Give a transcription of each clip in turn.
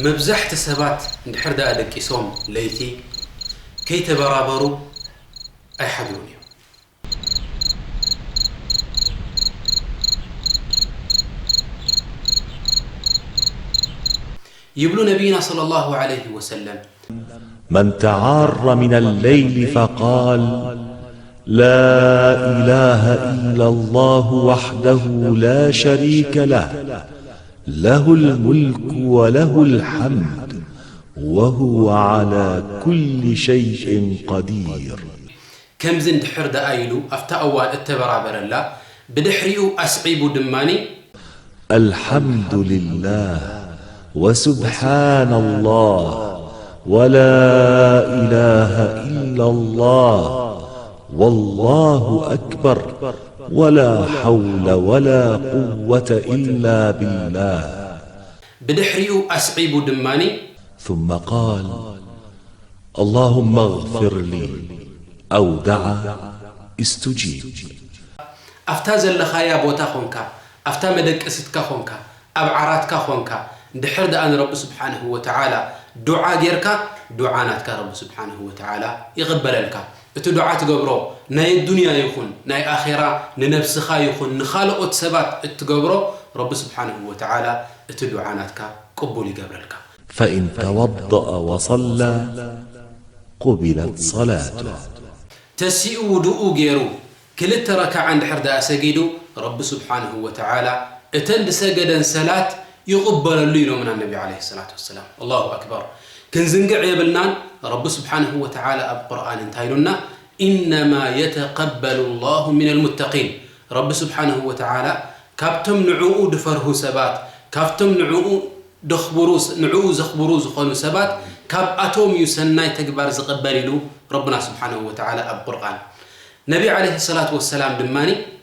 መብዛሕቲ ሰባት እንድሕር ደኣ ደቂሶም ለይቲ ከይተበራበሩ ኣይሓድሩን እዮም። ይብሉ ነቢይና ሰለላሁ ዐለይሂ ወሰለም። من تعار من الليل فقال: لا إله إلا الله وحده لا شريك له، له الملك وله الحمد، وهو على كل شيء قدير. ከምዚ እንድሕር ደኣ ኢሉ ኣብታ እዋን እተበራበረላ፣ ብድሕሪኡ ኣስዒቡ ድማኒ፣ الحمد لله وسبحان الله ولا إله إلا الله والله أكبر ولا حول ولا قوة إلا بالله. ብድሕሪኡ ኣስዒቡ ድማኒ፣ ثم قال: اللهم اغفر لي، أو دعا استجيب. ኣብታ ዘለኻያ ቦታ ኾንካ፣ ኣብታ መደቀሲትካ ኾንካ፣ ኣብ ዓራትካ ኾንካ፣ እንድሕር ደኣ ንረቢ ስብሓንሁ ወተዓላ ዱዓ ጌርካ፣ ዱዓ ናትካ ረቢ ስብሓንሁ ወተዓላ ይቕበለልካ። እቲ ዱዓ ትገብሮ ናይ ኣዱንያ ይኹን ናይ ኣኼራ፣ ንነብስኻ ይኹን ንኻልኦት ሰባት እትገብሮ፣ ረቢ ስብሓንሁ ወተዓላ እቲ ዱዓ ናትካ ቅቡል ይገብረልካ። فإن توضأ وصلى قبلت صلاته. ተሲኡ ውዱኡ ገይሩ ክልተ ረካዓ እንድሕር ደኣ ሰጊዱ፣ ረቢ ስብሓንሁ ወተዓላ እተን ዝሰገደን ሰላት ይቕበለሉ ኢሎምና ነቢ ዓለይሂ ሰላቱ ወሰላም። ኣላሁ ኣክበር። ክንዝንግዕ የብልናን። ረቢ ስብሓንሁ ወተዓላ ኣብ ቁርኣን እንታይ ኢሉና? ኢነማ የተቀበሉ ላሁ ሚነል ሙተቂን። ረቢ ስብሓንሁ ወተዓላ ካብቶም ንዕኡ ድፈርሁ ሰባት፣ ካብቶም ንዕኡ ደኽብሩ፣ ንዕኡ ዘኽብሩ ዝኾኑ ሰባት ካብኣቶም እዩ ሰናይ ተግባር ዝቕበል ኢሉ ረብና ስብሓንሁ ወተዓላ ኣብ ቁርኣን። ነቢ ዓለይሂ ሰላቱ ወሰላም ድማ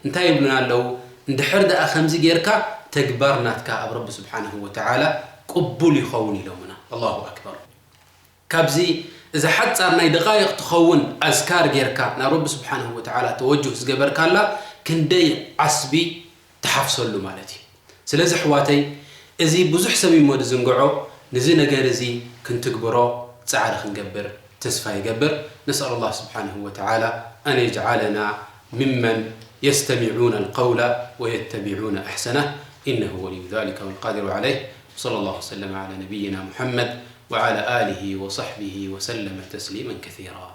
እንታይ ይብሉና ኣለዉ? እንድሕር ደኣ ከምዚ ጌርካ ተግባር ናትካ ኣብ ረቢ ስብሓንሁ ወተዓላ ቅቡል ይኸውን ኢሎምና። ኣላሁ ኣክበር። ካብዚ እዛ ሓጻር ናይ ደቓይቕ ትኸውን ኣዝካር ጌርካ ናብ ረቢ ስብሓንሁ ወተዓላ ተወጁህ ዝገበርካላ ክንደይ ዓስቢ ትሓፍሰሉ ማለት እዩ። ስለዚ ኣሕዋተይ፣ እዚ ብዙሕ ሰብ እሞ ዝዝንግዖ፣ ነዚ ነገር እዚ ክንትግብሮ ጻዕሪ ክንገብር ተስፋ ይገብር። نسأل الله سبحانه وتعالى أن يجعلنا ممن يستمعون القول ويتبعون أحسنه، إنه ولي ذلك والقادر عليه. وصلى الله وسلم على نبينا محمد وعلى آله وصحبه وسلم تسليما كثيرا.